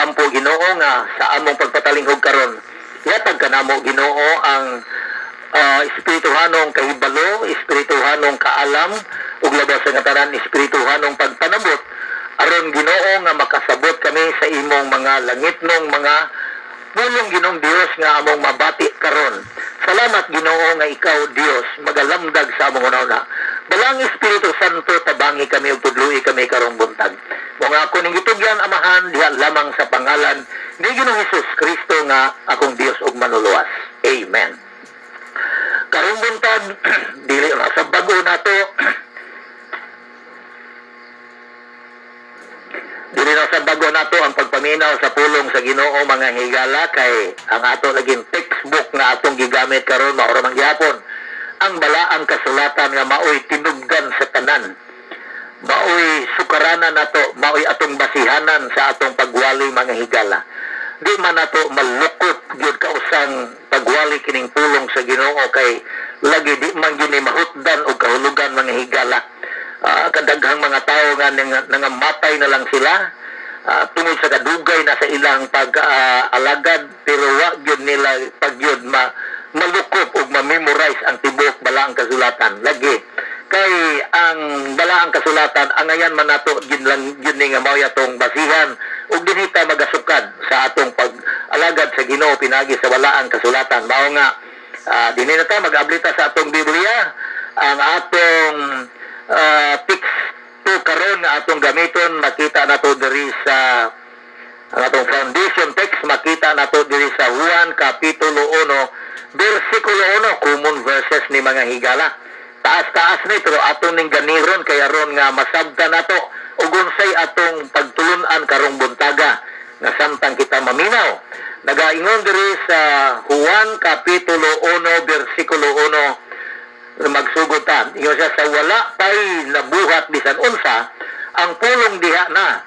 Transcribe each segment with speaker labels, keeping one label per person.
Speaker 1: Nagampo, Ginoo, nga sa among pagpatalinghog karon, ihatag kanamo, Ginoo, ang espirituhanong kahibalo, espirituhanong kaalam, ug labas sa tanan, espirituhanong pagpanabot aron, Ginoo, nga makasabot kami sa imong mga langitnong mga pulong, Ginoong Dios, nga among mabati karon. Salamat, Ginoo, nga ikaw, Dios, magalamdag sa among una. Balaang Espiritu Santo, tabangi kami ug tudloi kami karong buntag. Mga ako ning gitugyan, Amahan, diha lamang sa pangalan ni Ginoong Hesus Kristo nga akong Dios ug Manluluwas. Amen. Karong buntag, dili na sa bago nato, dili na sa bago nato ang pagpaminaw sa pulong sa Ginoo, mga higala, kay ang ato laging textbook nga atong gigamit karon mao ra man gihapon ang Balaang Kasulatan nga maoy tinubdan sa tanan, maoy sukaranan nato, maoy atong basihanan sa atong pagwali, mga higala. Di man nato malukot gyud kausang pagwali kining pulong sa Ginoo kay lagi di man gyud ni mahutdan og kahulugan, mga higala. Kadaghang mga tao nga nangamatay na lang sila tungod sa kadugay na sa ilang pag-alagad, pero wa gyud nila pagyud ma malukop ug ma-memorize ang tibuok Balaang Kasulatan. Lagi kay ang Balaang Kasulatan angayan man nato gyud lang gyud ni nga mao atong basihan ug dinhi ta magasukad sa atong pag-alagad sa Ginoo pinagi sa Balaang Kasulatan. Mao nga dinhi na ta mag-ablita sa atong Biblia. Ang atong teksto karon nga atong gamiton, makita nato diri sa ang atong foundation text, makita nato diri sa Juan Kapitulo 1 versikulo 1. Common verses ni, mga higala. Taas-taas ni, pero atong ning ganiron kay aron nga masabta nato ug unsay atong pagtulun-an karong buntaga nga samtang kita maminaw. Nagaingon diri sa Juan Kapitulo 1 versikulo 1, magsugod ta. Ingon siya, "Sa wala pay nabuhat bisan unsa, ang Pulong diha na.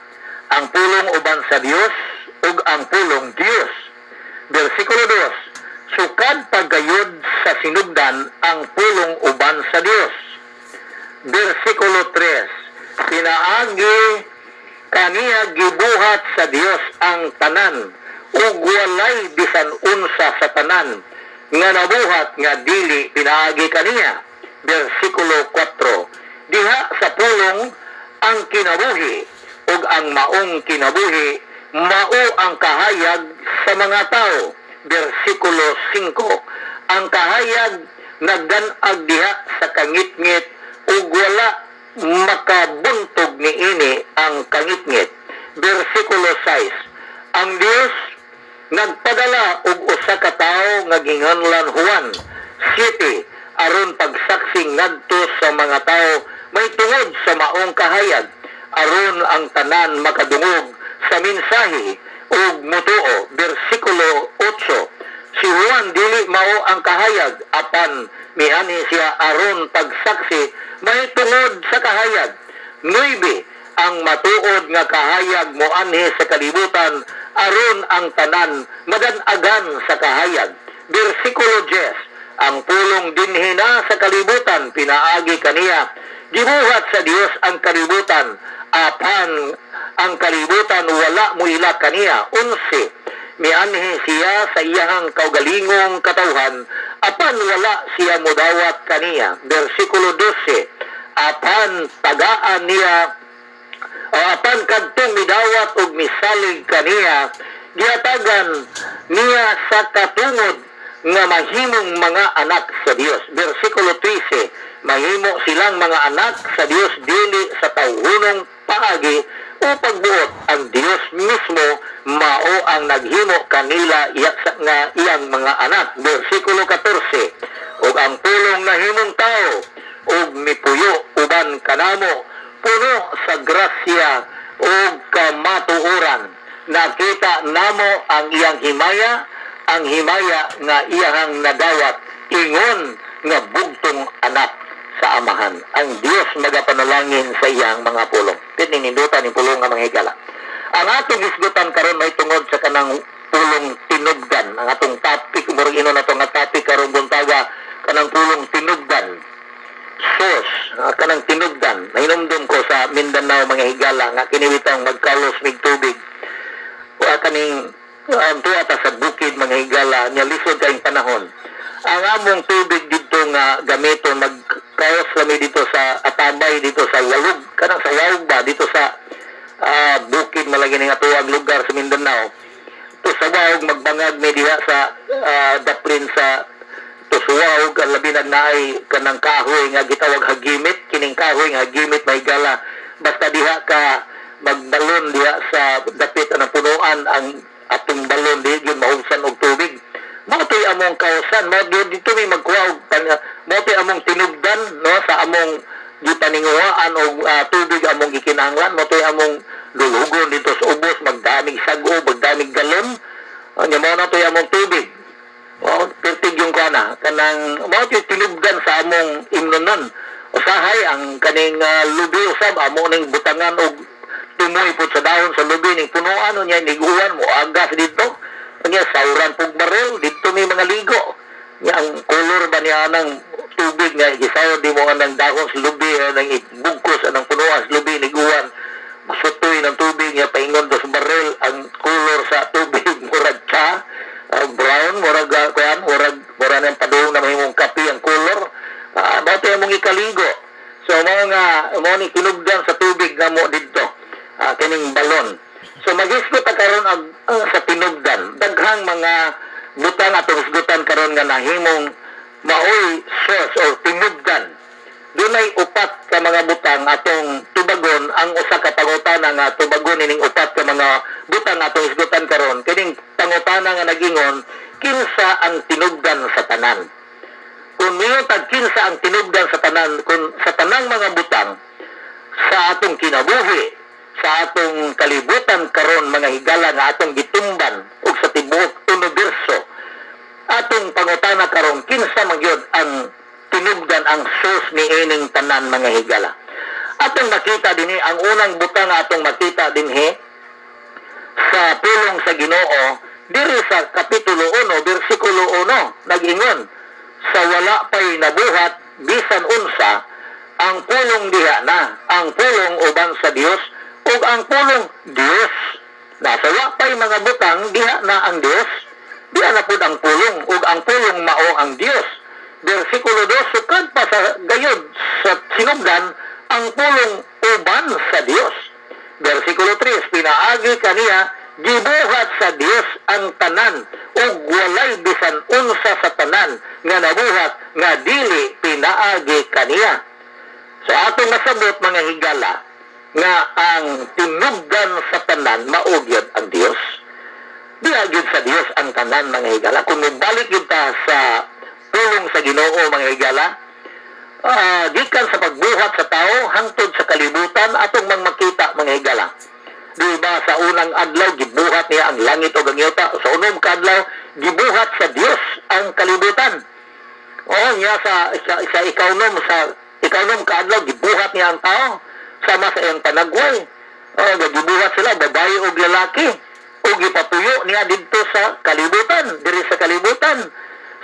Speaker 1: Ang Pulong uban sa Dios ug ang Pulong Dios." Versikulo 2, "Sukad pagayod sa sinugdan, ang Pulong uban sa Dios." Versikulo 3, "Pinaagi kaniya gibuhat sa Dios ang tanan ug walay bisan unsa sa tanan nga nabuhat nga dili pinaagi kaniya." Versikulo 4, "Diha sa Pulong ang kinabuhi ug ang maong kinabuhi mao ang kahayag sa mga tao." Versikulo 5, "Ang kahayag nagdan-ag diha sa kangitngit ug wala makabuntog niini ang kangitngit." Versikulo 6, "Ang Dios nagpadala og usa ka tawo nga ginganlan Juan." 7, "Aron pagsaksi ngadto sa mga tawo may tungod sa maong kahayag, aron ang tanan makadungog sa mensahe ug mutuo." Versikulo 8, "Si Juan dili mao ang kahayag, apan mianhi siya aron pagsaksi may tungod sa kahayag. 9, "Ang matuod nga kahayag moanhi sa kalibutan aron ang tanan madan-agan sa kahayag." Versikulo 10, "Ang Pulong dinhi na sa kalibutan, pinaagi kaniya gibuhat sa Dios ang kalibutan, apan ang kalibutan wala muila kaniya." 11, "Mianhi siya sa iyahang kaugalingong katawhan, apan wala siya mudawat kaniya." Versikulo 12, "Apan tagaan niya o apan kadtong midawat og misalig kaniya, gihatagan niya sa katungod nga mahimong mga anak sa Dios." Versikulo 13, "Mahimo silang mga anak sa Dios dili sa tawhonong paagi o pagbuot, ang Dios mismo mao ang naghimo kanila iya, sa, nga iyang mga anak." Versikulo 14, "Ug ang Pulong nahimong tao ug mipuyo uban kanamo, puno sa grasya ug kamatuoran. Nakita namo ang iyang himaya, ang himaya nga iyahang nadawat ingon nga bugtong anak sa Amahan." Ang Dios magapanalangin sa iyang mga pulong. Pinindutan ni pulong nga, mga higala. Ang atong hisgutan karon may tungod sa kanang pulong tinubdan. Ang atong topic, murag ino na to nga topic karong buntaga, kanang pulong tinubdan. Source, kanang tinubdan. Nahinumdum ko sa Mindanao, mga higala, nga kiniwitang magkalos mig tubig. Wa Kaning ang tuwa ta sa bukid, mga higala, nya lisod kayong panahon. Ang among tubig dito nga gamiton, magkaos kami dito sa Atabay, dito sa Walug, kanang sa Walug ba, dito sa bukid malagi ning atuang lugar sa Mindanao. To sa Wawg, magbangag mi diha sa daplin sa Tusuwawg, ang labi na naay kanang kahoy nga gitawag hagimit. Kining kahoy nga hagimit, may gala, basta diha ka magbalon diha sa dapit ang punuan ang atong balon, di gyud mahugsan og tubig. Mao to'y among kausan, mao gyud dito mi magkuha og mao to'y among tinubdan, no, sa among gipaninguhaan og tubig among gikinahanglan. Mao to'y among dulugon dito sa ubos, magdamig sag-o, magdamig galon. Nya mao na to'y among tubig. Oh, pertig yung kana, kanang mao to'y tinubdan sa among imnonon. Usahay ang kaning lubi usab, amo ning butangan og tumoy pud sa dahon sa lubi ning punuan, unya niguan mo agas dito. Unya sauran pug baril dito may mga ligo. Nya ang kolor ba niya anang tubig nga gisawad di mo anang dahon sa lubi, anang ibugkos anang punuan sa lubi, niguan sutoy ng tubig nga paingon do sa baril, ang kolor sa tubig murag tsa, brown, murag kuan, murag murag nang padung na mahimong kape ang kolor. Mao to among ikaligo. So mao nga mao ni kinugdan sa tubig nga mo didto, kining balon. So maghisgot ta karon ang sa tinubdan. Daghang mga butang atong hisgutan karon nga nahimong maoy source or tinubdan. Dunay upat ka mga butang atong tubagon. Ang usa ka pangutana nga tubagon ining upat ka mga butang atong hisgutan karon, kining pangutana nga nagingon, kinsa ang tinubdan sa tanan? Kung miingon tag kinsa ang tinubdan sa tanan, kung sa tanang mga butang sa atong kinabuhi, sa atong kalibutan karon, mga higala, nga atong gitumban ug sa tibuok universo, atong pangutana karon, kinsa man gyud ang tinubdan, ang source ni ining tanan, mga higala? Atong makita dinhi ang unang butang nga atong makita dinhi sa pulong sa Ginoo diri sa kapitulo 1 bersikulo 1, nag-ingon, "Sa wala pay nabuhat bisan unsa, ang Pulong diha na, ang Pulong uban sa Dios ug ang Pulong Dios." Nasa wa pay mga butang, diha na ang Dios, diha na pud ang Pulong, ug ang Pulong mao ang Dios. Bersikulo 2, sukad pa sa gayod sa sinugdan, ang Pulong uban sa Dios. Bersikulo 3, pinaagi kaniya gibuhat sa Dios ang tanan ug walay bisan unsa sa tanan nga nabuhat nga dili pinaagi kaniya. So atong masabot, mga higala, nga ang tinubdan sa tanan mao gyud ang Dios. Diha gyud sa Dios ang tanan, mga higala. Kung mobalik gyud ta sa pulong sa Ginoo, mga higala, gikan sa pagbuhat sa tao hangtod sa kalibutan, atong mang makita, mga higala. Di ba sa unang adlaw gibuhat niya ang langit ug ang yuta? Sa unom ka adlaw gibuhat sa Dios ang kalibutan. Oo, niya sa ikaunom ka adlaw gibuhat niya ang tao sama sa iyang panagway. Oh, gibuhat sila babae ug lalaki ug gipatuyo niya didto sa kalibutan, diri sa kalibutan.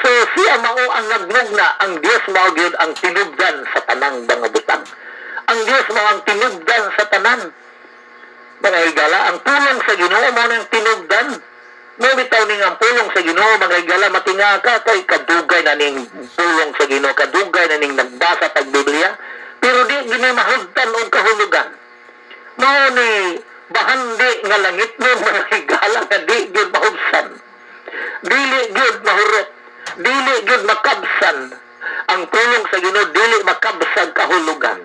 Speaker 1: So siya mao ang nagnugna, ang Dios mao gyud ang tinubdan sa tanang mga butang. Ang Dios mao ang tinubdan sa tanan. Mga higala, ang pulong sa Ginoo mao nang tinubdan. Mo bitaw ning ang pulong sa Ginoo, mga higala, matinga ka kay kadugay na ning pulong sa Ginoo, kadugay na ning nagbasa tag Biblia, pero di gini mahugtan og kahulugan. Mao ni bahandi nga langit mo, mga higala, nga di gyud mahubsan. Dili gyud mahurot. Dili gyud makabsan. Ang pulong sa Ginoo dili makabsag kahulugan.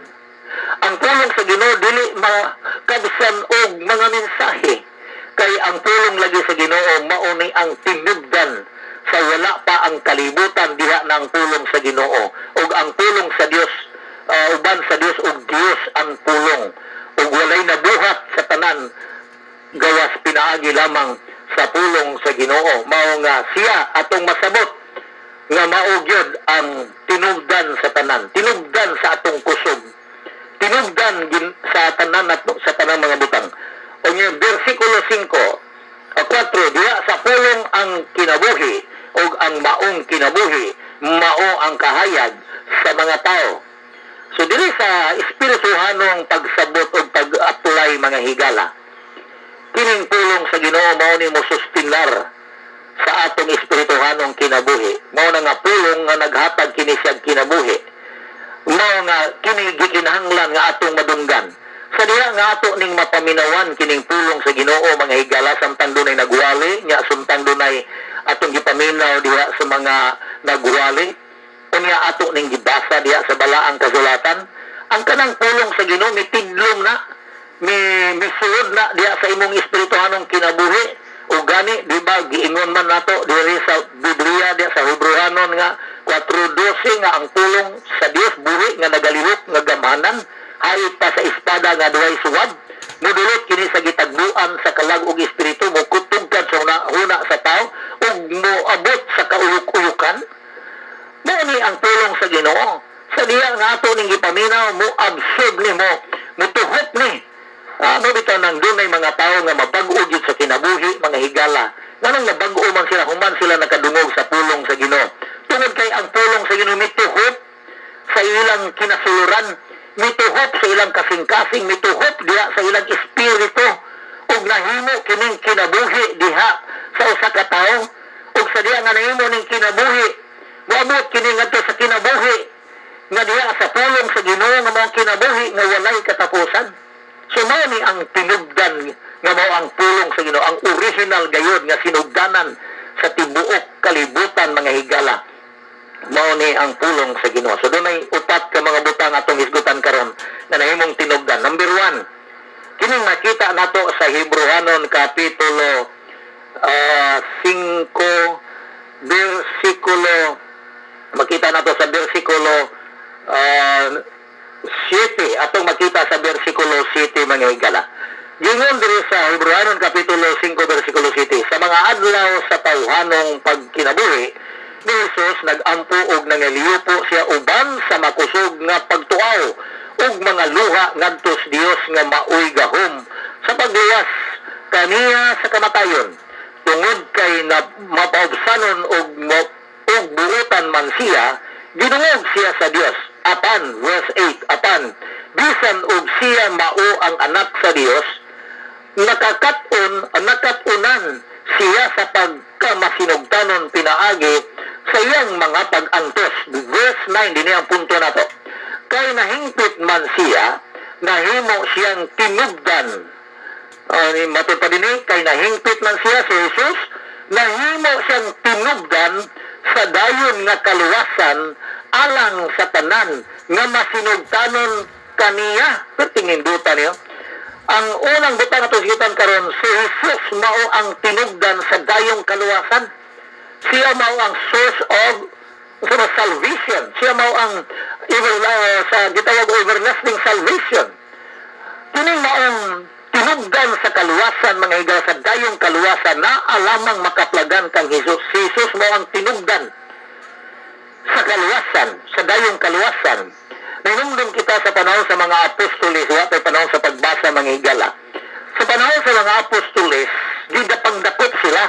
Speaker 1: Ang pulong sa Ginoo dili makabsan og mga mensahe. Kay ang pulong lagi sa Ginoo mao ni ang tinubdan. Sa wala pa ang kalibutan, diha na ang pulong sa Ginoo ug ang pulong sa Dios uban sa Dios ug Dios ang Pulong, ug walay nabuhat sa tanan gawas pinaagi lamang sa pulong sa Ginoo. Mao nga siya atong masabot nga mao gyud ang tinubdan sa tanan, tinubdan sa atong kusog, tinubdan sa tanan at sa tanang mga butang. Unya bersikulo 5 a 4, diha sa Pulong ang kinabuhi ug ang maong kinabuhi mao ang kahayag sa mga tao. So dili sa espirituhanong pagsabot o pag-apply, mga higala. Kining pulong sa Ginoo mao ni mosustinar sa atong espirituhanong kinabuhi. Mao na nga pulong nga naghatag kini siyag kinabuhi. Mao nga kini gikinahanglan nga atong madunggan. Sa diha nga ato ning mapaminawan kining pulong sa Ginoo, mga higala, samtang dunay nagwali nya, samtang dunay atong gipaminaw diha sa mga nagwali unya, ato ning gibasa diha sa Balaang Kasulatan, ang kanang pulong sa Ginoo mitidlom na, mi misulod na diha sa imong espirituhanong kinabuhi. O gani, di ba, giingon man nato diri sa Biblia diha sa Hebrehanon nga 4:12 nga ang pulong sa Dios buhi nga nagalihok nga gamhanan, hayop pa sa espada nga duhay suwab, mudulot kini sa gitagbuan sa kalag ug espiritu, mokutugkad sa huna sa tao ug moabot sa kauyok-uyukan. Mao ni ang pulong sa Ginoo. Sa diha nga ato ning gipaminaw, mo absorb ni mo, mutuhok ni. Ano bitaw nang dunay mga tao nga mabag-o gyud sa kinabuhi, mga higala? Nganong nabag-o man sila human sila nakadungog sa pulong sa Ginoo? Tungod kay ang pulong sa Ginoo mituhop sa ilang kinasuluran, mituhop sa ilang kasing-kasing, mituhop diha sa ilang espiritu ug nahimo kining kinabuhi diha sa usa ka tawo. Ug sa diha nga nahimo ning kinabuhi, moabot kini ngadto sa kinabuhi nga diha sa pulong sa Ginoo nga mao kinabuhi nga walay katapusan. So mao ni ang tinubdan nga mao ang pulong sa Ginoo, ang original gayod nga sinugdanan sa tibuok kalibutan, mga higala. Mao ni ang pulong sa Ginoo. So dunay upat ka mga butang atong hisgutan karon nga nahimong tinubdan. Number 1, kining makita nato sa Hebrehanon kapitulo 5 bersikulo, makita nato sa bersikulo 7, atong makita sa bersikulo 7, mga higala. Gingon diri sa Hebrehanon kapitulo 5 bersikulo 7, sa mga adlaw sa tawhanong pagkinabuhi ni Jesus, nagampo og nangaliupo siya uban sa makusog nga pagtuaw ug mga luha ngadto sa Dios nga maoy gahom sa pagluwas kaniya sa kamatayon. Tungod kay na mapaubsanon og buutan man siya, gidungog siya sa Dios. Apan, verse 8, apan bisan og siya mao ang Anak sa Dios, nakakat-unan siya sa pagkamasinugtanon pinaagi sa iyang mga pag-antos. Verse 9, dinhi ang punto nato. Kay nahingpit man siya, nahimo siyang tinubdan. Matud pa dinhi, kay nahingpit man siya, si Jesus, nahimo siyang tinubdan sa dayon nga kaluwasan alang sa tanan nga masinugtanon kaniya. Pero tingindutan niyo. Ang unang butang ato hisgutan karon, si Jesus mao ang tinubdan sa dayong kaluwasan. Siya mao ang source of sa salvation. Siya mao ang sa gitawag og everlasting salvation. Kining maong tinubdan sa kaluwasan, mga higala, sa dayong kaluwasan na alamang makaplagan kang Jesus. Si Jesus mao ang tinubdan sa kaluwasan, sa dayong kaluwasan. Nanumdum kita sa panahon sa mga apostoles, wa pa'y panahon sa pagbasa, mga higala. Sa panahon sa mga apostoles, gidapang-dakop sila.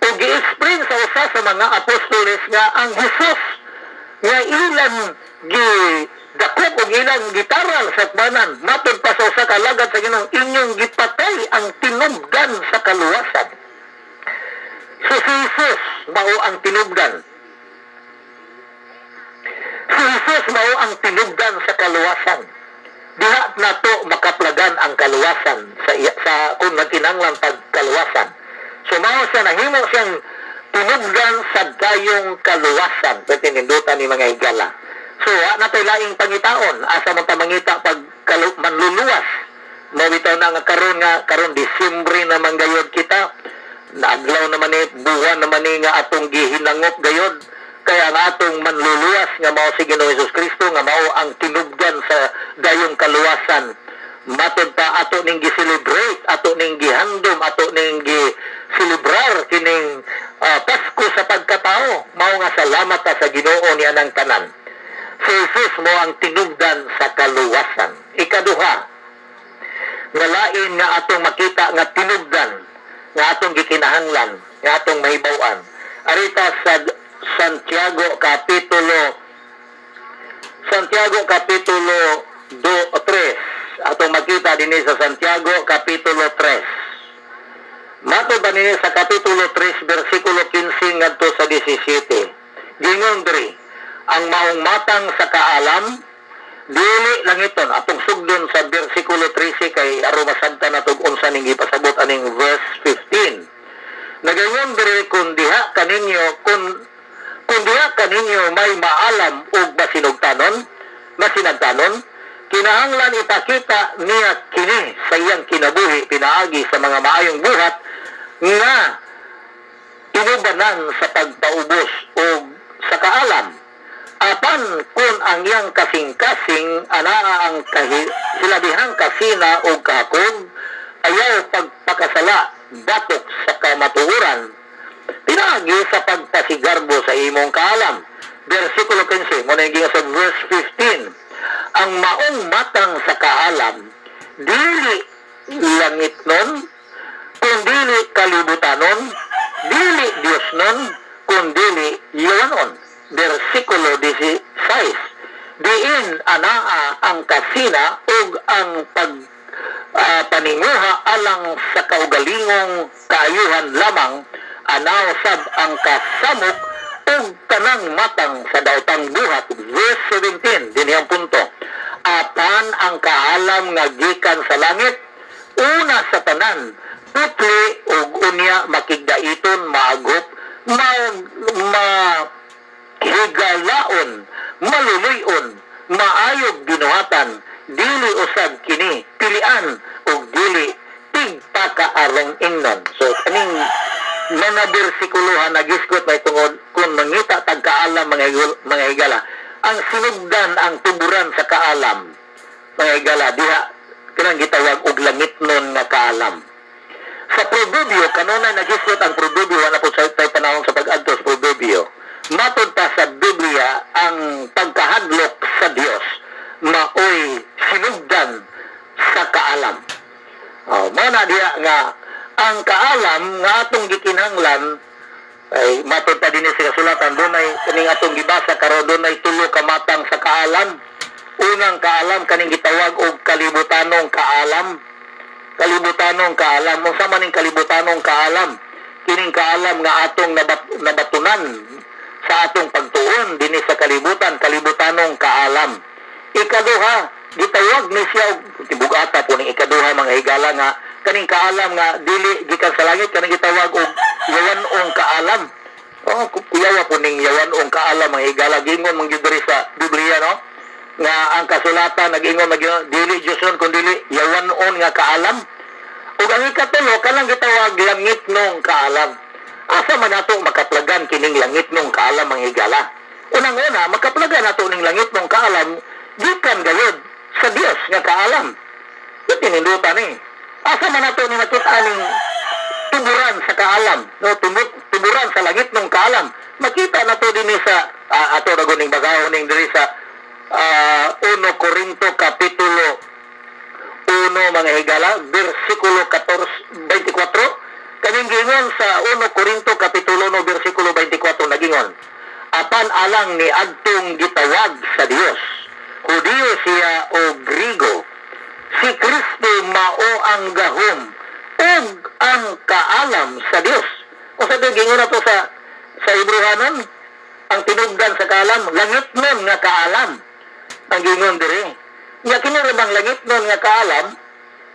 Speaker 1: O gi-explain sa usa sa mga apostoles nga ang Jesus nga ilang gidakop o ilang gitaral sa tanan, matod pa sa usa ka alagad sa Ginoo, inyong gipatay ang tinubdan sa kaluwasan. So si Jesus mao ang tinubdan. Si Jesus mao ang tinubdan sa kaluwasan. Diha nato makaplagan ang kaluwasan sa kung nagkinahanglan pagkaluwasan. So mao siya, nahimo siyang tinubdan sa dayong kaluwasan. Pwede nindutan ni mga higala. So, wa na to'y laing pangitaon. Asa man ta mangita pag manluluwas? Mao bitaw na nga karon Disyembre naman gayod kita. Naadlaw naman ni, buwan naman ni nga atong gihinangop gayod. Kaya ang atong manluluwas nga mao si Ginoong Hesus Kristo nga mao ang tinubdan sa dayong kaluwasan. Matod pa ato ning gi-celebrate, ato ning gihandom, ato ning gi-celebrar kining Pasko sa pagkatao. Mao nga salamat ta sa Ginoo ni anang tanan. Si Jesus mao ang tinubdan sa kaluwasan. Ikaduha, nga lain nga atong makita nga tinubdan, nga atong gikinahanglan, nga atong mahibaw-an. Arita sa Santiago kapitulo 2, 3. Atong makita dinhi sa Santiago kapitulo 3. Matod ba niya sa Kapitulo 3, versikulo 15 ngadto sa 17. Gingon diri, ang maong matang sa kaalam, dili langiton. Atong sugdon sa versikulo 13 kay aron masabtan nato unsa ning gipasabot aning verse 15. Nagaingon diri, Kung diha kaninyo may maalam ug masinagtanon, kinahanglan ipakita niya kini sa iyang kinabuhi pinaagi sa mga maayong buhat nga inubanan sa pagpaubos o sa kaalam. Apan kung ang iyang kasing-kasing anaa ang hilabihang kasina o kahakog, ayaw pagpakasala batok sa kamatuoran, pinaagi sa pagpasigarbo sa imong kaalam. Versikulo 15, mao na yung sa verse 15. Ang maong matang sa kaalam, dili langitnon, kundili kalibutanon, dili Diosnon, kundili yawanon. Versikulo 16. Diin anaa ang kasina ug ang pag paninguha alang sa kaugalingong kaayuhan lamang, anaw sab ang kasamok ug tanang matang sa daotang buhat. Verse 17, dinhi ang punto. Apan ang kaalam nga gikan sa langit, una sa tanan, putli ug unya makigdaiton, maagop, ma higalaon, maluluyon, maayog binuhatan, dili usab kini pilian ug dili tigpakaarong ingnon. So kaning mga bersikulohan nagisgot may tungod kung mangita tag kaalam, mga higala, ang sinugdan, ang tuburan sa kaalam, mga higala, diha kanang gitawag og langitnon nga kaalam. Sa Proverbio, kanunay nagisgot ang Proverbio, wala po sa tay panahon sa pag-adto sa Proverbio. Matod pa sa Biblia, ang pagkahadlok sa Dios maoy sinugdan sa kaalam. Oh, mao na diha nga ang kaalam nga atong gikinahanglan ay matod pa dinhi sa kasulatan, dunay kaning atong gibasa karon, dunay tulo ka matang sa kaalam. Unang kaalam, kaning gitawag og kalibutanong kaalam. Kalibutanong kaalam. Unsa man ning kalibutanong kaalam? Kining kaalam nga atong nabatunan sa atong pagtuon dinhi sa kalibutan, kalibutanong kaalam. Ikaduha, gitawag ni siya og tibugata po ning ikaduha, mga higala, nga kaning kaalam nga dili gikan sa langit, kaning gitawag og yawan-ong kaalam. Oh, kuyawa po ning yawan-ong kaalam, mga higala. Gingon man gyud diri sa Biblia, no? Nga ang kasulatan nag-ingon mag dili Diyoson kun dili yawan-on nga kaalam. Ug ang ikatulo, kanang gitawag langitnong kaalam. Asa man nato makaplagan kining langitnong kaalam, mga higala? Unang-una, makaplagan nato ning langitnong kaalam gikan gayod sa Dios nga kaalam. Ito tinindutan ni. Asa man nato ni makita ning tuburan sa kaalam, no, tuburan sa langitnong kaalam? Makita nato dinhi sa ato ra ning bagaw ning diri sa 1 Korinto kapitulo 1, mga higala, versikulo 14, 24. Kaning gingon sa 1 Korinto kapitulo 1 versikulo 24, nagingon, "Apan alang ni adtong gitawag sa Dios, Hudiyo siya o Grigo, si Kristo mao ang gahom ug ang kaalam sa Dios." O sa gingon na to sa Hebrehanon, ang tinugdan sa kaalam, langitnon nga kaalam ang gingon diri. Nga kini ra bang langitnon nga kaalam,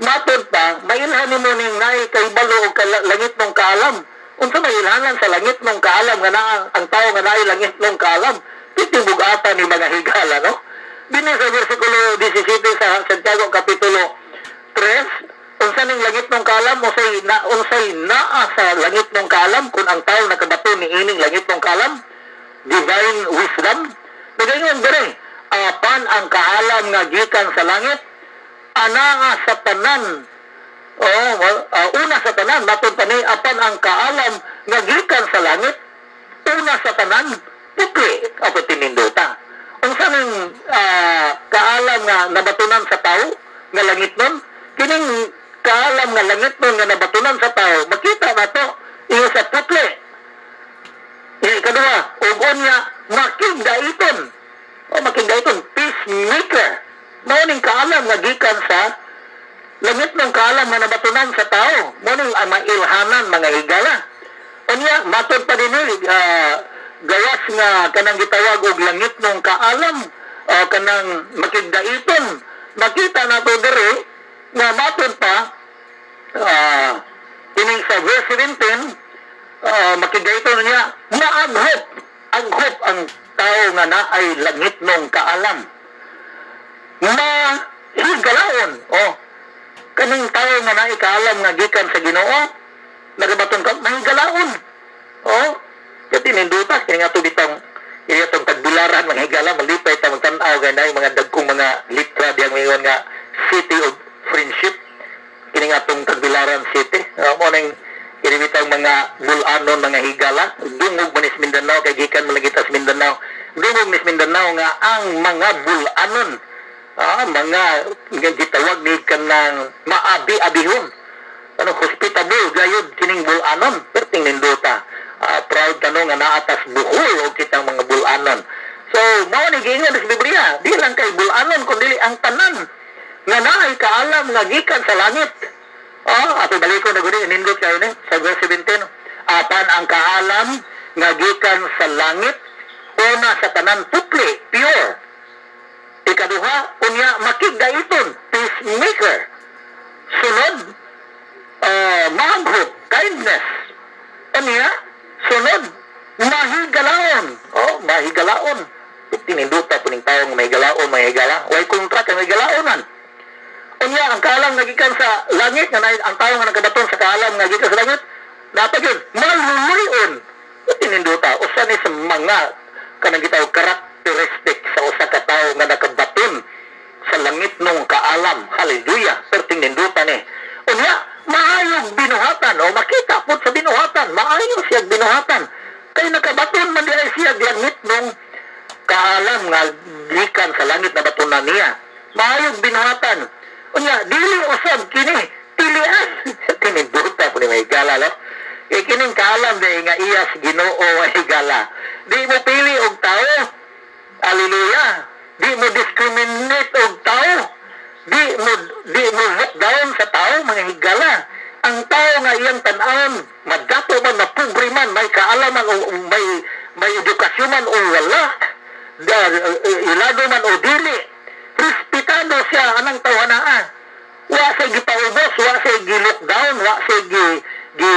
Speaker 1: matod pa, mailhan nimo ning naay kahibalo og langitnong kaalam. Unsa may ilhanan sa langitnong kaalam nga naa ang tao nga naay langitnong kaalam? Titibugatan ni, mga higala, no? Dinhi sa versikulo 17 sa Santiago kapitulo 3, unsa ning langitnong kaalam, unsay naa sa langitnong kaalam kung ang tao nakabato ni ining langitnong kaalam, divine wisdom? Nagaingon diri, "Apan ang kaalam nga gikan sa langit, anaa sa tanan." Oh, well, una sa tanan, matod pa ni, apan ang kaalam nga gikan sa langit, una sa tanan, putli, ato tininduta. Unsa ning kaalam nga nabatunan sa tao nga langitnon? Kining kaalam nga langitnon nga nabatunan sa tao, makita nato iyo sa putli. Yung ikaduha, ug unya makigdaiton. O makigdaiton, peacemaker. Mao ning kaalam nga gikan sa Langitnong kaalam nga nabatunan sa tao. Mao ning ang mailhanan, mga higala. Unya, matod pa din gawas nga kanang gitawag og langitnong kaalam, kanang makigdaiton. Makita nato diri nga matod pa kining sa verse 17, makigdaiton niya, maaghop, aghop ang tao nga naay langitnong kaalam. Mahigalaon, oh, kaning tao nga naay kaalam nga gikan sa Ginoo, nagabaton ka, mahigalaon. Oh, kaya tininduta, kaya nga ito bitong, kaya itong tagbilaran, mga higala, malipay ta magtanaw, kaya na mga dagkong mga litra diyang ngayon nga City of Friendship, kini nga itong Tagbilaran City. Mao nang kini bitang mga bulanon, mga higala, dungog manis Mindanao, kay gikan man kita sa Mindanao, dungog nis Mindanao nga ang mga bulanon, mga nga gitawag ni kanang maabi-abihon, ano, hospitable gayud kining bulanon, perting nindota. Proud kano nga naatas Bohol og kitang mga bulanon. So mao ni giingon sa Biblia, di lang kay bulanon kundi ang tanan nga naay kaalam nga gikan sa langit. Oh, ato baliko na gud, nindot kayo ni sa verse 17. Apan ang kaalam nga gikan sa langit, una sa tanan putli, pure. Ikaduha, unya makigdaiton, peacemaker. Sunod, maaghop, kindness. Unya, sunod, mahigalaon. Oh, mahigalaon. Tininduta po ning taong mahigalaon, mahigala. Way kontra kay mahigalaon man. Unya, ang kaalam nga gikan sa langit, nga ang tao nga nakabaton sa kaalam nga gikan sa langit, dapat yun, maluluyon. Tininduta, usa ni sa mga kanang gitawag characteristic sa usa ka tawo nga nakabaton sa langitnong kaalam. Hallelujah. Perting ninduta ni. Unya, maayong binuhatan o makita po sa binuhatan, maayo siya binuhatan. Kay nakabaton man diay siya langitnong kaalam nga gikan sa langit na batunan niya. Maayong binuhatan. Unya, dili usab kini, pilian. Tininduta po ni may gala, no? Kay kining kaalam di nga iya sa Ginoo ay gala. Di mo pili og tao. Hallelujah. Di mo discriminate og tao. Di mo look down sa tao, mga higala. Ang tao nga iyang tan-awon, madato man, mapobre man, may kaalaman o may edukasyon man o wala, da, ilado man o dili, respetado siya anang tawhanaa. Wa say gipaubos, wa say gi-look down, wa say gi gi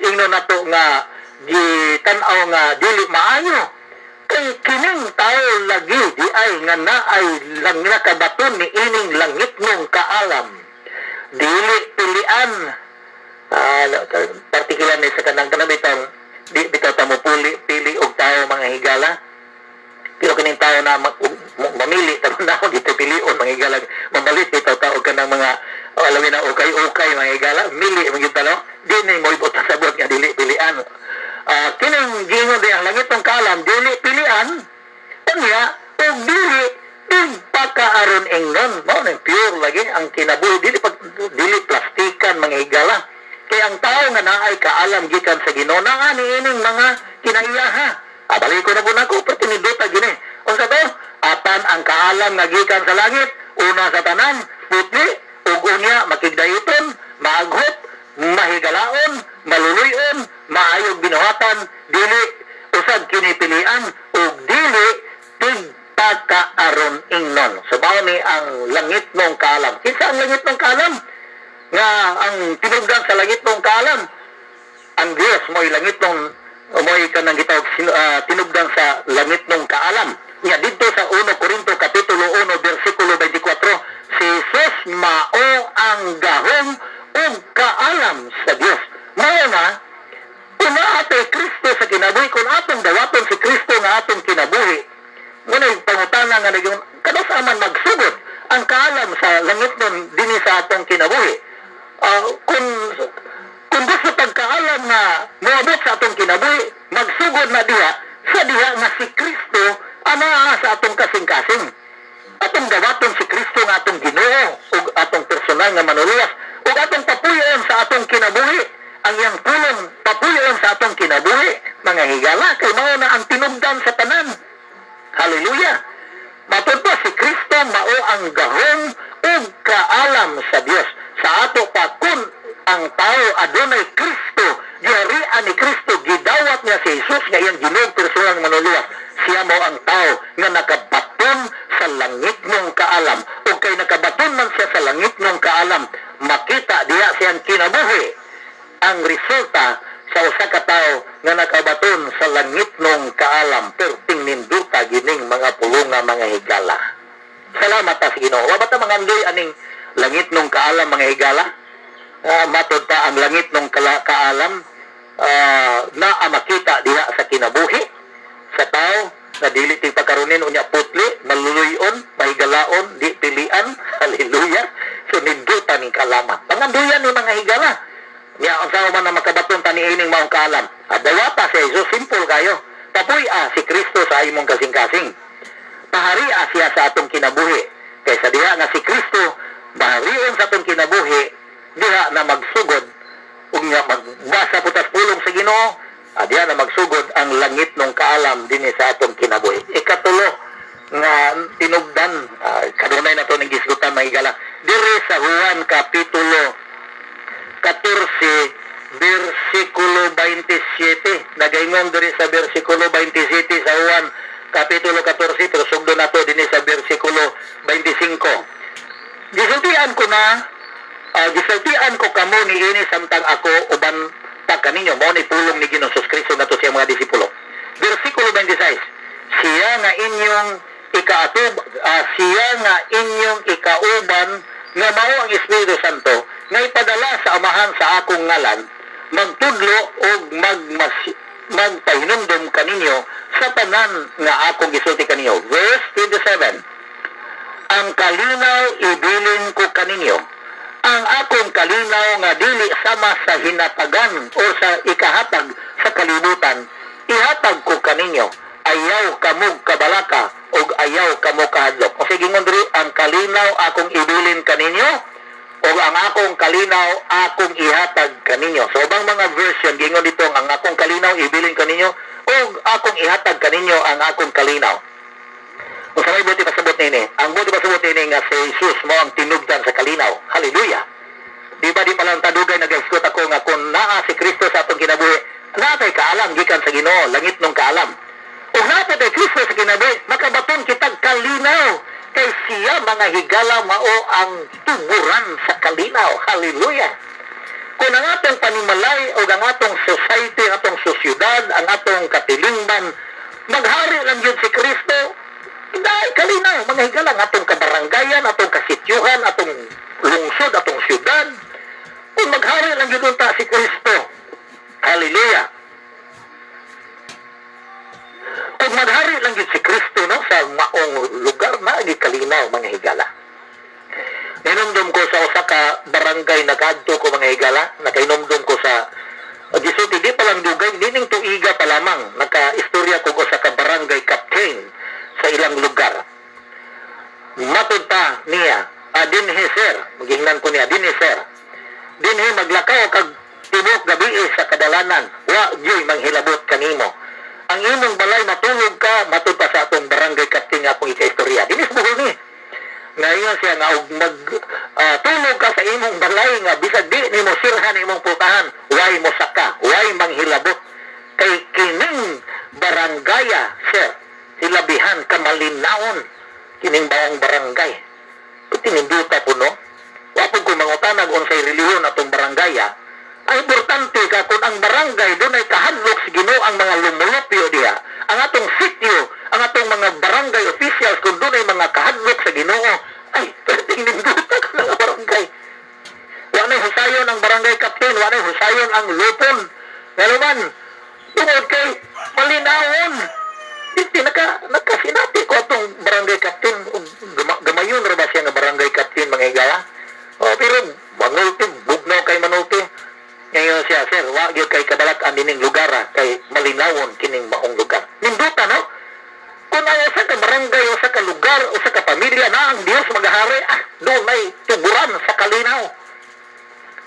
Speaker 1: ingno nato nga gi tan-aw nga dili maayo. Kay kining tao lagi di ay nga naay lang nakabaton ni ining langitnong kaalam. Dili pilian. Partikular ni sa kanang kanang bitang di bitaw ta mo puli pili og tao, mga higala. Pero kining tao na mamili taron na ako dito pilion, mga higala, mamalit bitaw ta og kanang mga oh, alawi na ukay-ukay, mga higala, mili man gyud no, di ni mo ibot sa buot nga dili pilian. Kining giingon di ang langitnong kaalam dili pilian, unya ug dili pagpakaaron ingnon. Mao nang pure lagi ang kinabuhi, dili pag dili plastikan, mga higala. Kay ang tao nga naay kaalam gikan sa Ginoo naa ni ining mga kinaiyaha. Balik ko na po nako, pero tinindota gini. Unsa to? Apan ang kaalam nga gikan sa langit, una sa tanan, putli, ug unya makigdayiton, maaghop, mahigalaon, maluluyon, maayog binuhatan, dili usab kinipilian, ug dili tigpakaaron ingnon. So mao ni ang langitnong kaalam. Kinsa ang langitnong kaalam? Nga ang tinubdan sa langitnong kaalam, ang Diyos mo'y langitnong mo'y kanang gitawag tinubdan sa langitnong kaalam. Nya didto sa 1 Korinto kapitulo 1 bersikulo 24, si Jesus mao ang gahom ug kaalam sa Dios. Mao na kung naa tay Kristo sa kinabuhi, kung atong dawaton si Kristo nga atong kinabuhi, muna yung pangutana nga naging, kanos aman magsugod ang kaalam sa langitnon dinhi sa atong kinabuhi? Kung gusto pagkaalam nga moabot sa atong kinabuhi, magsugod na diha sa diha nga si Kristo anaa sa atong kasing-kasing. Atong dawaton si Kristo nga atong Ginoo ug atong personal nga manluluwas ug atong papuyon sa atong kinabuhi. Ang iyang pulong papuyon sa atong kinabuhi, mga higala, kay mao na ang tinubdan sa tanan. Hallelujah. Matud pa, si Kristo mao ang gahom ug kaalam sa Dios. Sa ato pa, kun ang tao adunay Kristo, giharian ni Kristo, gidawat niya si Jesus nga iyang Ginoo, personal manluluwas, siya mao ang tao nga nakabaton sa langitnong kaalam. Ug kay nakabaton man siya sa langitnong kaalam, makita diha siyang kinabuhi ang resulta sa usa ka tawo nga nakabaton sa langitnong kaalam. Perting ninduta gining mga pulunga, mga higala. Salamat ta sa Ginoo. Wa ba ta mangandoy aning langitnong kaalam, mga higala? Matod pa, ang langitnong kaalam naa makita diha sa kinabuhi sa tao na dili ti pagkarunin unya putli, maluluyon, mahigalaon, di pilian. Hallelujah! So ninduta ning kaalaman. Panganduyan ni, mga higala. Nya ang sao man na makabaton ta niining maong kaalam? Dawata si Jesus, simple kayo. Papuy-a si Kristo sa imong kasing-kasing. Paharia siya sa atong kinabuhi. Kaysa diha nga si Kristo baharion sa atong kinabuhi, diha na magsugod ug nga magbasa po tas pulong sa Ginoo, diha na magsugod ang langitnong kaalam dinhi sa atong kinabuhi. Ikatulo nga tinubdan, kanunay na to ning gisgutan, mga higala, diri sa Juan kapitulo 14 bersikulo 27. Nagaingon diri sa bersikulo 27 sa Juan kapitulo 14, pero sugdon nato dinhi sa bersikulo 25. Gisultian ko na, gisultian ko kamo niini samtang ako uban pa kaninyo. Mao ni pulong ni Ginoong Jesus Kristo ngadto sa mga disipulo. Bersikulo 26. Siya nga inyong ikauban nga mao ang Espiritu Santo nga ipadala sa Amahan sa akong ngalan, magtudlo og magpahinumdom kaninyo sa tanan nga akong gisulti kaninyo. Verse 27. Ang kalinaw ibilin ko kaninyo. Ang akong kalinaw nga dili sama sa hinatagan o sa ikahatag sa kalibutan, ihatag ko kaninyo. Ayaw kamo kabalaka ug ayaw kamo kahadlok. O sige, ingon diri, ang kalinaw akong ibilin kaninyo ug ang akong kalinaw akong ihatag kaninyo. So ubang mga version gingon dito, ang akong kalinaw ibilin kaninyo ug akong ihatag kaninyo ang akong kalinaw. Unsa may buot pasabot nini? Ang buot pasabot nini nga si Jesus mao ang tinubdan sa kalinaw. Hallelujah. Di ba di pa lang tadugay nag-isgot ako nga kung naa si Kristo sa atong kinabuhi, naa tay kaalam gikan sa Ginoo, langitnong kaalam. Ug naa tay Kristo sa kinabuhi, makabaton kitag kalinaw. Kay siya, mga higala, mao ang tuburan sa kalinaw. Hallelujah. Kung ang atong panimalay o ang atong society, ang atong sosyudad, ang atong katilingban, maghari lang yun si Kristo, dahil kalinaw, mga higala, ang atong kabaranggayan, atong kasityuhan, atong lungsod, atong syudad, kung maghari lang yun unta si Kristo, hallelujah. Kung maghari lang yun si Kristo, no, sa maong lugar na, di kalinaw, mga higala. Ninumdum ko sa usa ka barangay nakaadto ko, mga higala, nakainomdum ko sa gisulti di pa lang dugay, nining tuiga pa lamang, naka-istorya ko usa ka barangay captain sa ilang lugar. Matud pa niya, dinhi sir, magingnan ko niya, dinhi sir, dinhi maglakaw kag tibok gabi sa kadalanan, wa gyuy manghilabot kanimo. Ang imong balay matulog ka, matud pa sa atong barangay captain nga akong ika-istorya. Dinis Bohol ni. Ngayon siya nga og mag tulog ka sa imong balay nga bisag di nimo sirhan imong putahan, way mo saka, way manghilabot. Kay kining barangaya, sir, hilabihan ka malinawon kining baong barangay. Tininduta po, no? Wa po ko mangutanag unsay relihiyon atong barangaya. Ang importante ka kung ang barangay dunay kahadlok sa Ginoo ang mga lumulupyo diha. Ang atong sitio, ang atong mga barangay officials, kung dunay mga kahadlok sa Ginoo, ay perting ninduta ka ng barangay. Wa nay husayon ang barangay captain, wa nay husayon ang lupon. Ngano man, tungod kay malinawon. Di nakasinati ko atong barangay captain, gamayon ra ba siya nga barangay captain, mga higala? Oh, pero mangulti, bugnaw kay manulti. Ngayon siya, sir, wa gyud kay kabalak ang dining lugar kay malinawon kining maong lugar. Ninduta, no? Kung ang usa ka barangay, usa ka lugar, usa ka pamilya na ang Dios maghahari, dunay tuburan sa kalinaw.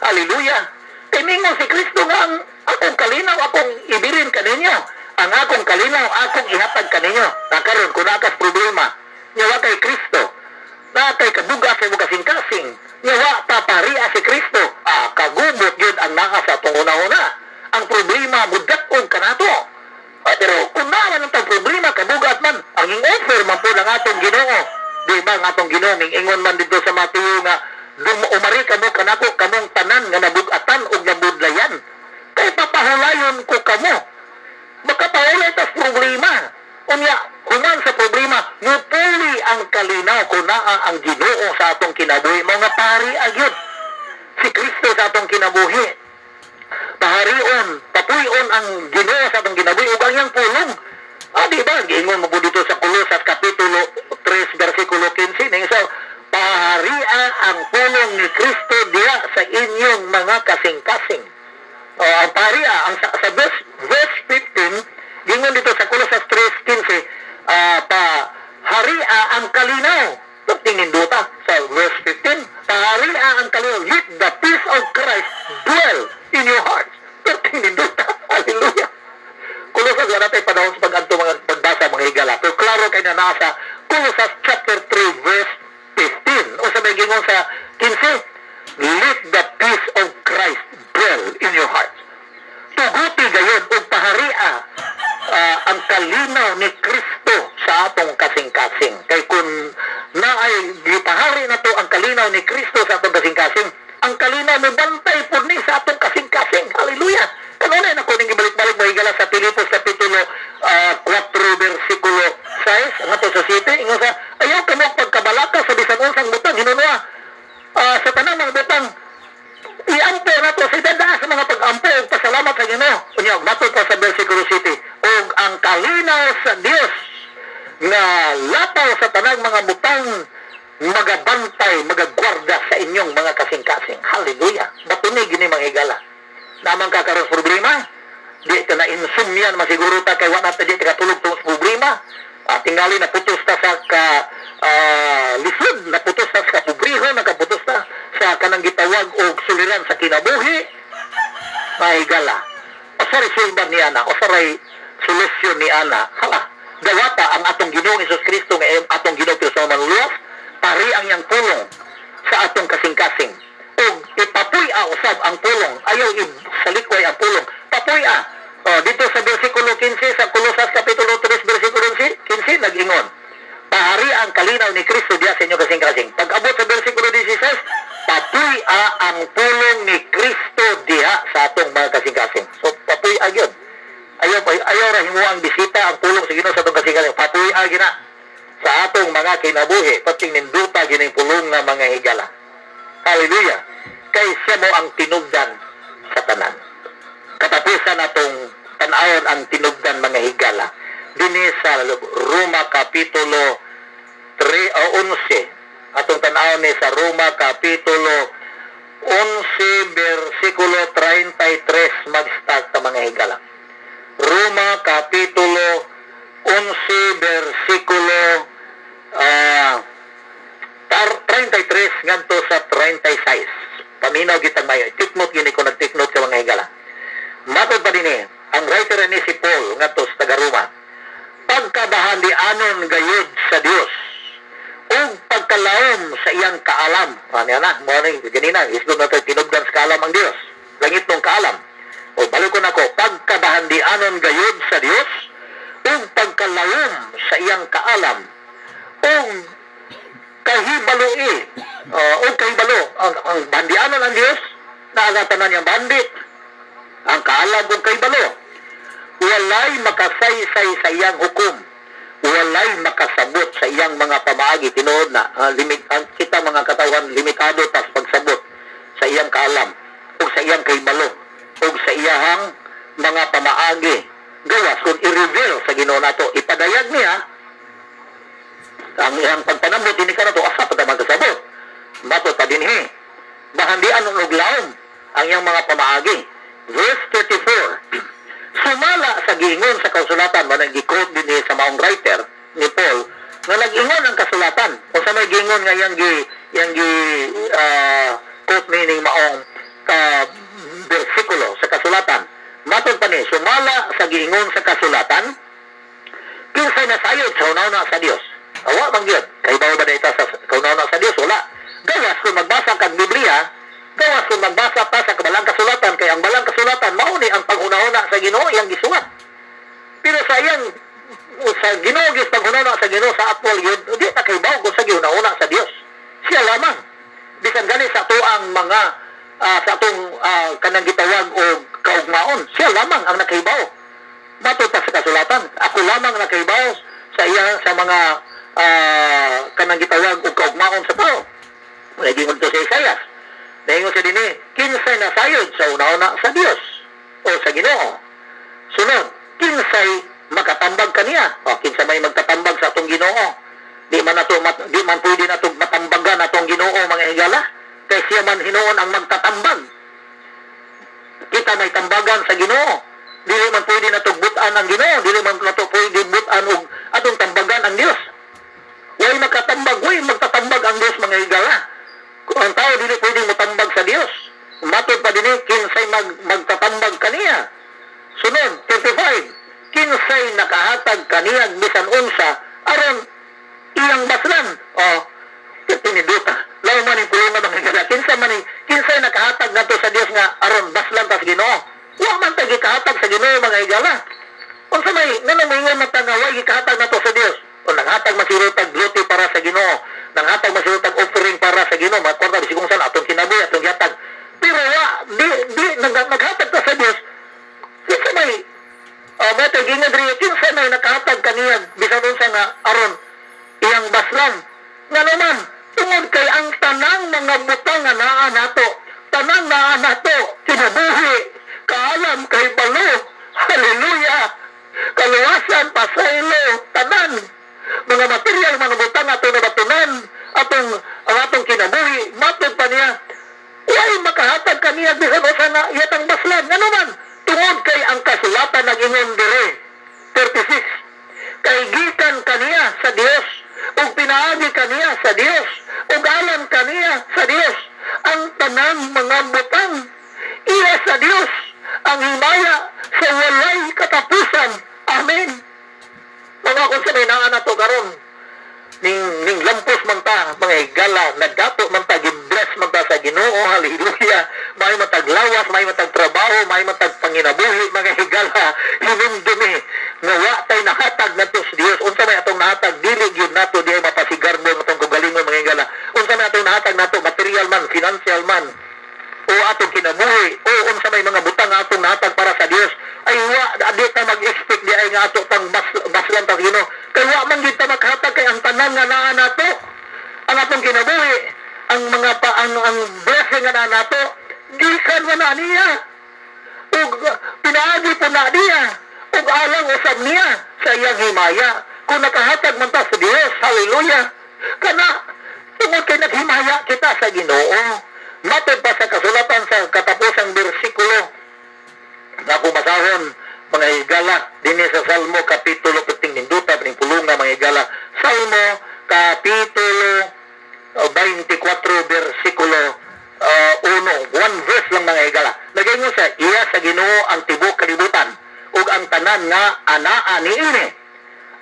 Speaker 1: Hallelujah. Kay mingon si Kristo nga ang akong kalinaw akong ibilin kaninyo. Ang akong kalinaw akong ihatag kaninyo. Nakaron kung nakas problema, Nya wa kay Kristo. Naa kay kabugat sa imong kasing-kasing. Nya wa pa paharia si Kristo. Ah, kagubot yun ang naa sa atong una-una. Ang problema, mudak-og kanato. Ah, pero kung naa man ang problema, kabugat man, ang offer man po ng atong Ginoo. Di ba ang atong Ginoo, ingon man dito sa Mateo nga, "Umari kamo kanako kamong tanan nga nabugatan ug nabudlayan. Kay papahulayon ko kamo." Makapahulay tas problema. Unya, human sa problema, mupuli ang kalinaw kung naa ang Ginoo sa atong kinabuhi. Mga pari agyod. Si Kristo sa atong kinabuhi. Paharion, papuyon ang Ginoo sa atong kinabuhi ug ang iyang pulong. Ah, di ba? Giingon mo po dito sa Kolosas Kapitulo 3, versikulo 15. Ning so, paharia ang pulong ni Kristo diya sa inyong mga kasing-kasing. O, ang paharia, ang sa verse 15, gingon dito sa Kolosas 3:15, paharia ang kalinaw. Tinindota sa verse 15, paharia ang kalinaw. "Let the peace of Christ dwell in your hearts." Pero tinindota, hallelujah. Kolosas, wala tayo panahon sa pag-anto mga pagbasa, mga higala. Pero klaro kay na nasa Kolosas chapter 3 verse 15. O sa may gingon sa 15, "Let the peace of Christ dwell in your hearts." Tuguti gayon og paharia ang kalinaw ni Kristo sa atong kasing-kasing. Kay kung naay gipahari na to ang kalinaw ni Kristo sa atong kasing-kasing, ang kalinaw mo bantay pud ni sa atong kasing-kasing. Hallelujah! Kanunay na kuning ibalik-balik, mga higala, sa Filipos Kapitulo 4 versikulo 6, ang ato sa 7, ingon sa, "Ayaw kamo pagkabalaka sa bisan unsang butang, hinunua sa tanang mga butang iampo nato sa idada sa mga pag-ampo ug pasalamat sa Ginoo." Unya matod pa sa versikulo 7, "Ug ang kalinaw sa Dios nga lapaw sa tanang mga butang magabantay, magagwarda sa inyong mga kasing-kasing." Hallelujah. Batunig gini, mga higala. Naman ka karon problema, di ka na insomnia masiguro ta kay wa na ta di ka tulog tungod sa problema. Tingali na putos ta sa ka lisod, naputos ta sa kapobrehon, nakaputos ta sa kanang gitawag og suliran sa kinabuhi. Mga higala. Usa ray sulban ni ana, usa ray solusyon ni ana. Hala, gawata ang atong Ginoong Hesus Kristo nga atong Ginoo Kristo manluluwas, pari ang iyang pulong sa atong kasing-kasing. Ug ipapuy-a usab ang pulong, ayaw isalikway ang pulong. Papuy-a. Oh, dito sa versikulo 15 sa Kolosas Kapitulo 3 versikulo 15 nag-ingon, "Pahari ang kalinaw ni Kristo diya sa inyong kasing-kasing." Pag-abot sa versikulo 16, "Papuy-a ang pulong ni Kristo diha sa atong mga kasing-kasing." So papuy-a gyud. Ayaw ayaw ra himuang bisita ang pulong sa Ginoo sa atong kasing-kasing. Papuy-a gina sa atong mga kinabuhi, pating ninduta gining pulong nga, mga higala. Hallelujah. Kay siya mo ang tinubdan sa tanan. Katapusan atong tan-awon ang tinubdan, mga higala. Dinhi sa Roma Kapitulo 3 o 11. Atong tan-awon ni sa Roma Kapitulo 11 versikulo 33 mag-start ta, mga higala. Roma Kapitulo 11 versikulo 33 ngadto sa 36. Paminaw gitang mayo. Take note gini ko nag-take note ka, mga higala. Matod pa dinhi, ang writer ni si Paul ngadto sa taga Roma. "Pagkabahandianon gayud sa Dios ug pagkalawom sa iyang kaalam." Ano na, mo ni ganina, isdo na to tinubdan sa kaalam ang Dios. Langit nung kaalam. O balikon ako, "Pagkabahandianon gayud sa Dios ug pagkalawom sa iyang kaalam ug kahibaloi ug kahibalo." Ang bandianon ang Dios, naagatanan niyang bandi ang kaalam ug kahibalo. "Walay makasaysay sa iyang hukom, walay makasabot sa iyang mga pamaagi." Tinuod na limit ang kita mga katawan, limitado tas pagsabot sa iyang kaalam ug sa iyang kahibalo ug sa iyang mga pamaagi, gawas kung i-reveal sa Ginoo nato, ipadayag niya ang iyang pagpanambot dinhi kanato, asa pa ta magkasabot? Matod pa dinhi, "Bahandian og lawom ang iyang mga pamaagi." Verse 34, "Sumala sa giingon sa kasulatan," man ang gi-quote dinhi sa maong writer ni Paul nga nag-ingon ang kasulatan o sa may giingon nga iyang gi quote meaning maong bersikulo sa kasulatan. Matod pa ni, "Sumala sa giingon sa kasulatan, kinsay nasayod sa hunahuna sa Dios?" Awa man gyud. Kay ba ba sa kauna sa Dios? Wala. Gawas kung magbasa kag Biblia, gawas kung magbasa pa sa Balang Kasulatan, kay ang Balang Kasulatan mao ni ang panghunahuna sa Ginoo iyang gisuwat. Pero sa iyang sa Ginoo gyud, panghunahuna sa Ginoo sa actual gyud, di ta kahibaw kung sa gihunahuna sa Dios. Siya lamang. Bisan gani sa atoang mga sa atong kanang gitawag og kaugmaon, siya lamang ang nakahibaw. Matod pa sa kasulatan, ako lamang nakahibaw sa iya sa mga kanang gitawag og kaugmaon sa tao. Nagingon to sa Isaias. Naingon siya dinhi, kinsay nasayod sa una-una sa Dios o sa Ginoo? Sunod, kinsay makatambag kaniya? O kinsa may magtatambag sa atong Ginoo? Di man pwede nato matambagan atong Ginoo, mga higala. Kay siya man hinuon ang magtatambag. Kita may tambagan sa Ginoo. Dili man pwede nato butan ang Ginoo, dili man nato pwede butan og atong tambagan ang Dios. Way makatambag, way magtatambag ang Dios, mga higala. Kung ang tao dili pwedeng motambag sa Dios. Matod pa dinhi, kinsay magtatambag kaniya? Sunod, 35. Kinsay nakahatag kaniya bisan unsa aron iyang baslan? O, tiniduta. Law man yung pulungan, mga higala. Kinsa man ni, kinsay nakahatag nato sa Dios nga aron baslan ta sa Ginoo? Wa man ta gikahatag sa Ginoo, mga higala. Unsa may ngano moingon man ta nga way gikahatag nato sa Dios? O nanghatag man siguro tag lote para sa Ginoo. Nanghatag man siguro tag offering para sa Ginoo, mga kwarta bisig kung saan atong kinabuhi atong gihatag. Pero wa di di naghatag ta sa Dios. Kinsa may mo gingon diri, kinsa may nakahatag kaniya bisan unsa nga aron iyang baslan? Ngano man, tungod kay ang tanang mga butang nga naa nato, tanang naa nato, kinabuhi, kaalam, kahibalo, hallelujah, kaluwasan, pasaylo, tanan, mga material, mga butang ato nabatunan, atong ang atong kinabuhi, matod pa niya, way makahatag kaniya bisan unsa nga iyatang baslan. Ngano man, tungod kay ang kasulatan nag-ingon dire, 36, kay gikan kaniya sa Dios ug pinaagi kaniya sa Dios ug alang kaniya sa Dios ang tanang mga butang. Iya sa Dios ang himaya sa walay katapusan. Amen. Mga kung sa may naa nato karon, ning lampos man ta, mga higala, nagdato man ta, gibless man ta sa Ginoo, hallelujah. May matag lawas, may matag trabaho, may matag panginabuhi, mga higala, hinumdumi nga wa tay nahatag nato sa Dios. Unsa may atong nahatag, dili gyud nato di ay mapasigarbo ang atong kaugalingon, mga higala. Unsa may atong nahatag nato, material man, financial man, o atong kinabuhi o unsa may mga butang nga atong nahatag para sa Dios, ay wa di ta mag-expect di ay nga ato pang baslan ta sa Ginoo, kay wa man gyud ta maghatag, kay ang tanan nga naa nato, ang atong kinabuhi, ang mga pa ang blessing nga naa nato, gikan man na niya ug pinaagi po na niya ug alang usab niya sa iyang himaya. Kung nakahatag man ta sa Dios, hallelujah, kana tungod kay naghimaya kita sa Ginoo. Matod pa sa kasulatan sa katapusang bersikulo na akong basahon, mga higala, dinhi sa Salmo kapitulo piting ninduta ning pulunga, mga higala, Salmo kapitulo 24 bersikulo 1, one verse lang, mga higala. Nagaingon sa iya sa Ginoo ang tibuok kalibutan ug ang tanan nga anaa niini,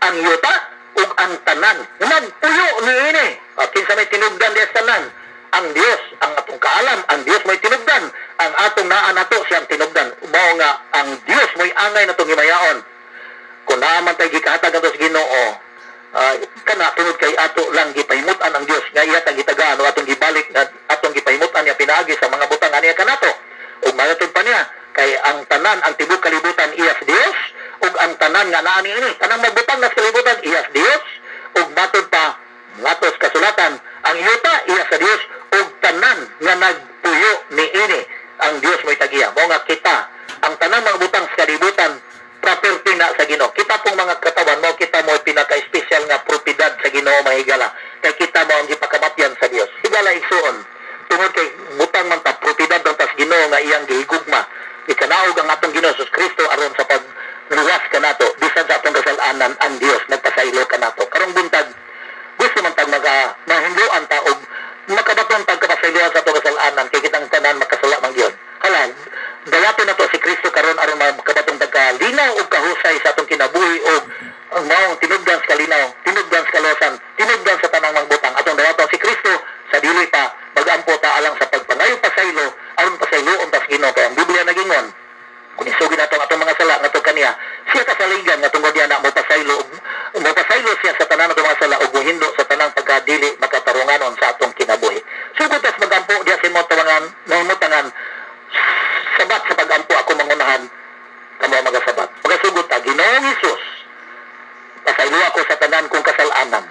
Speaker 1: ang yuta ug ang tanan nga magpuyo niini. O, kinsa may tinubdan diya sa tanan? Ang Dios. Ang atong kaalam, ang Dios may tinubdan. Ang atong naa nato, siyang tinubdan. Mao nga ang Dios mo'y angay natong himayaon. Kung naa man tay gikahatag nato sa Ginoo, kana tungod kay ato lang gipahimut-an ang Dios nga iya tang gitagaan o atong gibalik nga atong gipahimut-an niya pinaagi sa mga butang niya kanato. Ug magatod pa niya, kay ang tanan, ang tibuok kalibutan iya sa Dios ug ang tanan nga naa niini, tanang magbutang na sa kalibutan iya sa Dios. Ug matod pa ngatos kasulatan, ang yuta iya sa Dios ug tanan nga nagpuyo niini, ang Dios mo'y tagiya. Mao nga kita, ang tanang mga butang sa kalibutan, property na sa Ginoo. Kita pong mga katawan mo, kita mo pinaka-special nga propiedad sa Ginoo, mga higala. Kay kita mo ang gipakamatyan sa Dios. Higala igsuon, tungod kay butang man ta, propiedad man ta sa Ginoo nga iyang gihigugma. Ikanaog ang atong Ginoo Jesus Kristo aron sa pagluwas kanato bisan sa atong kasalanan, ang Dios nagpasaylo kanato. Karong buntag, gusto man tag maga mahinduan ta og makabaton tag kapasayloan sa atong kasalanan, kay kitang tanan makasala man gyud. Hala, dawaton nato si Kristo karon aron makabatong tag kalinaw ug kahusay sa atong kinabuhi ug ang maong tinubdan sa kalinaw, tinubdan sa kaluwasan, tinubdan sa Kung isugid nato ang atong mga sala ngadto kaniya, siya kasaligan nga tungod diha na mopasaylo siya sa tanan natong mga sala ug mohinlo sa tanang pagkadili makatarunganon sa atong kinabuhi. Sugod tas magampo diha sa imong tawangan, nahimutangan sabat sa pagampo, ako mangunahan, kamo magasabat. Magasugod ta, "Ginoong Hesus, pasaylo ako sa tanan kong kasalanan.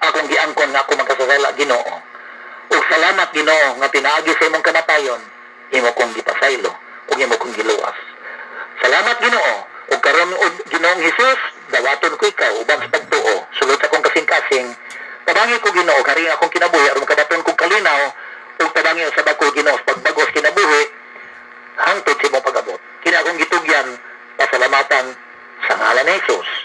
Speaker 1: Akong giangkon nga ako magkasasala, Ginoo. Ug salamat, Ginoo, nga pinaagi sa imong kamatayon, imo kong gipasaylo ug imo kong giluwas. Salamat, Ginoo. Ug karon og Ginoong Hesus, dawaton ko ikaw uban sa pagtuo sulod sa akong kasing-kasing. Tabangi ko, Ginoo, karing akong kinabuhi aron makabaton kog kalinaw ug tabangi usab ako, Ginoo, sa pagbagos kinabuhi hangtod sa imong pag-abot. Kini akong gitugyan, pasalamatan sa ngalan ni Jesus."